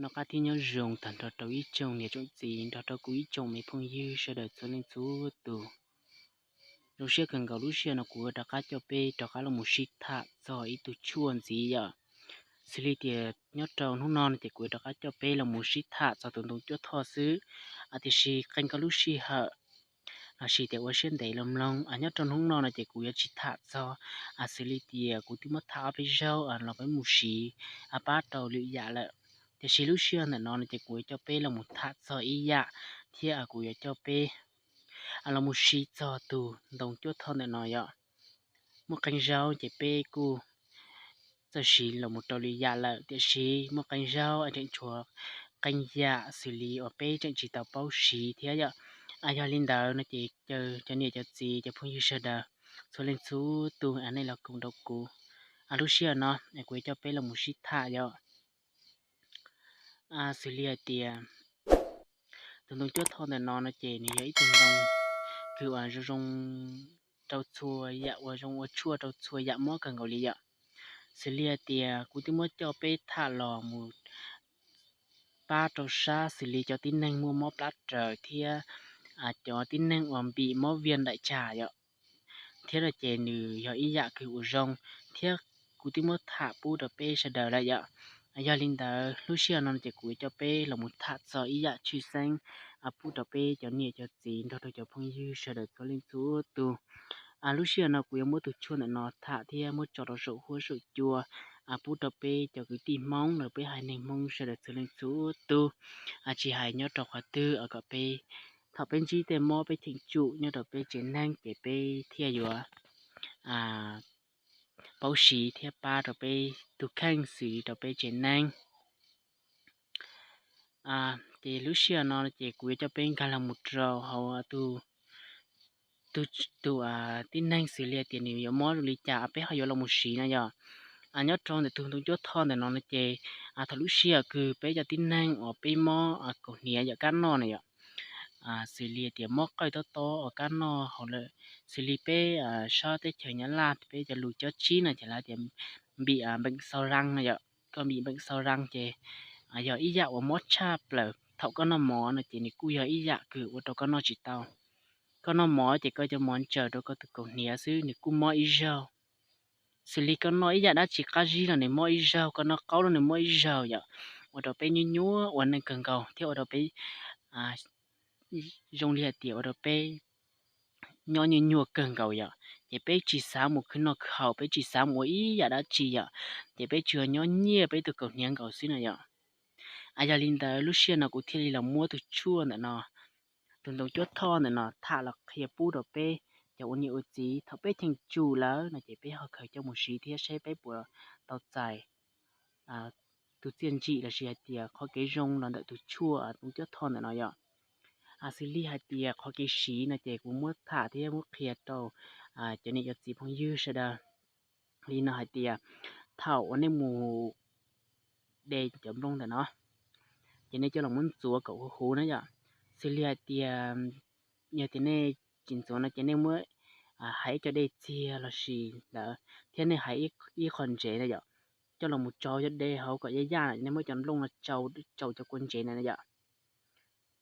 Noj qab thiab nyob zoo tag nrho rau ib tsoom niam tsoom txiv nrog rau kuv ib tsoom me phooj ywg sawv daws txhua leej txhua tus. Zoo siab kawg nkaus lub sij hawm no kuv yuav rov qab coj peb rov qab los mus sib tham txog ib tug tshuaj ntxiv yom. Xws li tias nyob rau hnub no no ces kuv yuav rov qab coj peb los mus sib tham txog tus ntoo cuab thoj xwb, tiam sis qee koj lub sij hawm lossis tias ua siab ntev los mloog. Nyob rau hnub no no ces kuv yuav tsis tham txog xws li tias kuv twb muab tham ob peb zaug los peb mus siv pab rau lwm yam lawm. Tiam sis lub sij hawm ntawm no no ces kuv yuav coj peb los mus tham txog ib yam thiab kuv yuav coj peb los mus siv txog tus ntoo cuab thoj ntawm no yom. Muaj qee zaug ces peb kuj txawj siv los mus rau lwm yam lawm, tiam sis muaj qee zaug tseem tshuav qee yam xws li uas peb tseem tsis tau paub siv thiab yom. Yog li ntawd no ces caw cov niam cov txiv cov phooj ywg sawv daws txhua leej txhua tus nej los koom rau kuv lub sij hawm no, kuv yuav coj peb los mus sib tham yom. Xws li hais tias tus ntoo cuab thoj ntawm no no ces nws yog ib tug ntoo kws uas zoo zoo rau txhua yam, uas zoo ua tshuaj rau txhua yam mob kawg nkaus li yom. Xws li hais tias kuv twb muab coj peb tham los mus pab rau sab xws li cov tib neeg muaj mob plab raws thiab cov tib neeg uas npim mob viêm đại tràng yom. Thiab no ces nws yog ib yam kws uas zoo thiab kuv twb muab tham pub rau peb sawv daws lawm yom. Yog li ntawd lub sij hawm no ces kuv yuav coj peb los mus tham txog ib yam tshwj xeeb pub rau peb cov niam cov txiv nrog rau cov phooj ywg sawv daws txhua leej txhua tus. Lub sij hawm no kuv yuav muab tus tshuaj ntawm no tham thiab muab tso rau saum huab saum cua pub rau peb cov kwv tij Hmoob los peb haiv neeg Hmoob sawv daws txhua leej txhua tus, tsis hais nyob rau qhov twg kom peb, thaum peb ntsib tej mob peb cheem tsum nyob rau peb tsev neeg ces peb thiaj yuav paub siv thiab pab rau peb tus kheej xws li rau peb tsev neeg. Ces lub sij hawm no ces kuv yuav coj peb nkag los mus rau hauv tus tib neeg xws li tias nws yuav mob zoo li cas peb ho yuav los mus siv no yom. Nyob rau ntawm tus ntoo cuab thoj ntawm no no ces thaum lub sij hawm kws peb cov tib neeg uas peb mob kaus hniav yom, kab noj na yom, xws li tias mob qawj tob tob uas kab noj hauv lawm, xws li peb sab teb chaws Nyab Laj peb cov lus cob tsib no ces lawv tias bị bệnh sâu răng no yom. Koj bị bệnh sâu răng ces yog ib yam uas mob tshaj plaws, thaum koj noj mov no ces nws kuj yog ib yam kws ua rau koj noj tsis tau. Koj noj mov ces koj cov mov ntsaws rau koj tus kaus hniav xwb nws kuj mob ib zaug. Xws li koj noj ib yam dab tsi qab zib los nws mob ib zaug, koj noj qaub los nws mob ib zaug yom. Ua rau peb nyuaj nyuaj ua neej kawg nkaus thiab ua rau peb zoo li hais tias ua rau peb nyob nyuaj nyuaj kawg nkaus yom. Ces peb tsis xav mus khwv noj khwv haus, peb tsis xav mus ua ib yam dab tsi yom, ces peb tsuas nyob nyiaj peb tus kaus hniav nkaus xwb na yom. Yog li ntawd lub sij hawm no kuv thiaj li los muab tus tshuaj ntawm no, tus ntoo cuab thoj ntawm no tham los qhia pub rau peb cov ua niam ua txiv, thaum peb cheem tsum lawm no ces peb ho khaws coj mus siv thiab seb peb puas tau txais tus txiaj ntsim lossis hais tias qhov kev zoo los ntawm tus tshuaj ntoo cuab thoj ntawm no yom. Xws li hais tias qhov kev siv no ces kuv muab tham thiab muab qhia rau cov niam cov txiv phooj ywg sawv daws li no hais tias thaum uas nej mus de cov nplooj ntawm no ces nej coj los muab ntxuav kom huv huv na yom. Xws li hais tias yog tias nej tsis ntxuav no ces nej muab hais ib co dej txiag lossis ntawd thiab nej hais ib qho ntsev na yom, coj los mus tsau cov dej hauv kom yaj yaj, nej muab cov nplooj no tsau, tsau cov kua ntsev na yom.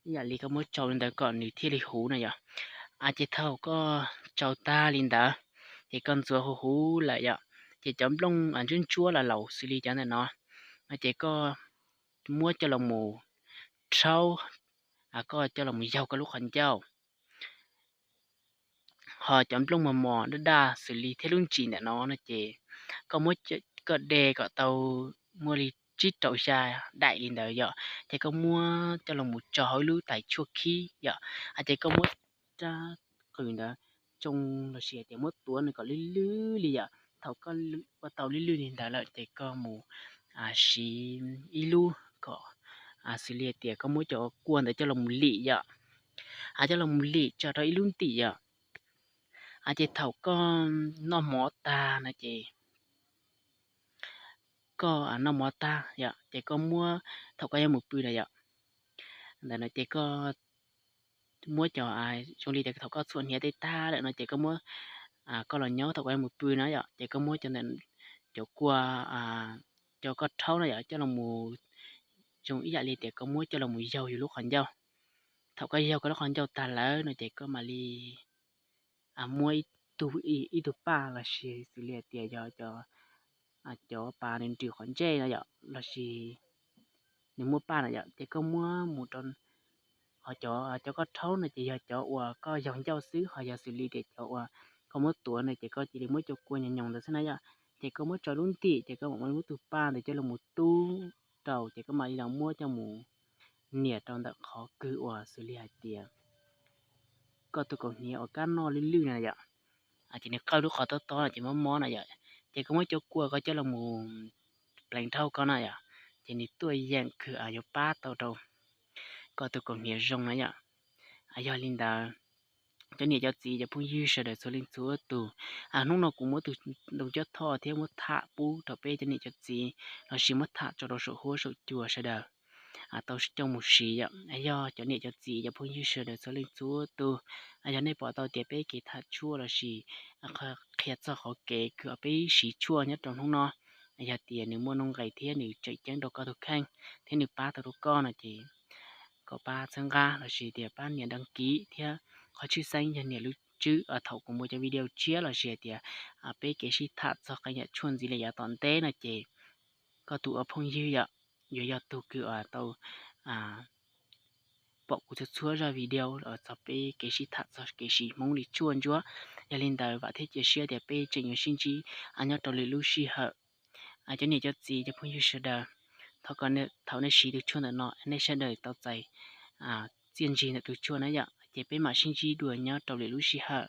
Ib yam li koj muab tsau li ntawd kom nws thiaj li huv na yom. Ces thaum koj tsau tag li ntawd ces koj ntxuav huv huv lawm yom, ces cov nplooj ntsuab ntsuab los laus xws li cov ntawm no no ces koj muab coj los mus rhaub, koj coj los mus yaug koj lub qhov ncauj. Ho cov nplooj mos mos daj daj xws li thiab lub ntsis ntawm no no ces koj muab, koj de kom tau muaj li tsib rau xya daim li ntawd yom, ces koj muab coj los mus tso hauv ib lub tais tshuaj khib yom, ces koj muab rab qws ntawd tsoo lossis hais tias muab tuav nws kom lwj lwj li yom. Thaum koj ua tau lwj lwj li ntawd lawm ces koj mus siv ib lub kom xws li hais tias koj muab cov kua ntawd coj los mus lim yom, coj los mus lim tso rau ib lub ntim yom. Ces thaum koj noj mov tag no ces koj noj mov tag yom, ces koj muab, thaum koj yuav mus pw na yom, ntawm no ces koj muab cov, zoo li tias thaum koj txhuam hniav tej tag lawm no ces koj muab, koj los nyob thaum koj yuav mus pw na yom, ces koj muab cov ntawm, cov kua, cov koj rhaub na yom, coj los mus zoo ib yam li tias koj muab coj los mus yaug yus lub qhov ncauj. Thaum koj yaug koj lub qhov ncauj tag lawm no ces koj mam li muab ib tug paj los sis xws li hais tias yog cov pas nws nrws qhov ntsej no yom, los sis nws muaj paj no yom, ces koj muab mus rau qhov cov, cov koj rhaub no ces yog cov uas koj yaug ncauj xwb, ho yog xws li tias cov uas koj muab tuav no ces koj cia li muab cov kua nyoos nyoos ntawd xwb na yom. Ces koj muab tso lub ntim ces koj mam li muab tus paj ntawd coj los mus tub rau ces koj mam li los muab coj mus nias rau ntawm qhov kws uas xws li hais tias koj tus kaus hniav uas kab noj lwj lwj na yom. Ces nws qawj lub qhov tob tob no ces mob mob na yom. Ces koj muab cov kua koj coj los mus pleev dhau koj na yom, ces nws tuaj yeem kws yuav pab tau rau koj tus kaus hniav zoo na yom. Yog li ntawd, cov niam cov txiv cov phooj ywg sawv daws txhua leej txhua tus, hnub no kuv muab tus ntoo cuab thoj thiab muab tham pub rau peb cov niam cov txiv los sis muab tham tso rau saum huab saum cua sawv daws tau coj mus siv yom. Yog cov niam cov txiv cov phooj ywg sawv daws txhua leej txhua tus, yog nej pom tau tias peb kev tham tshuaj los sis qhia txog qhov kev kws peb siv tshuaj nyob rau hnub no, yog tias nws muaj nuj nqis thiab nws tseem ceeb rau koj tus kheej thiab nws pab tau rau koj no ces kom pab txhawb nqa los sis tias pab nias đăng ký thiab qhov tshwj xeeb yog nias lub tswb thaum kuv muaj cov video tshiab los sis hais tias peb kev sib tham txog qee yam tshuaj ntxiv li yav tom ntej no ces koj tus ua phooj ywg yom, yuav yog tus kws tau pom kuv txhua txhua zaj video txog peb kev sib tham txog kev siv Hmoob li tshuaj ntsuab. Yog li ntawd vam thiab cia siab tias peb tseem yuav sib ntsib nyob rau lwm lub sij hawm. Cov niam cov txiv cov phooj ywg sawv daws, thov kom thaum nej siv tus tshuaj ntawm no nej sawv daws tau txais txiaj ntsig ntawm tus tshuaj na yom. Ces peb mam sib ntsib dua nyob rau lwm lub sij hawm.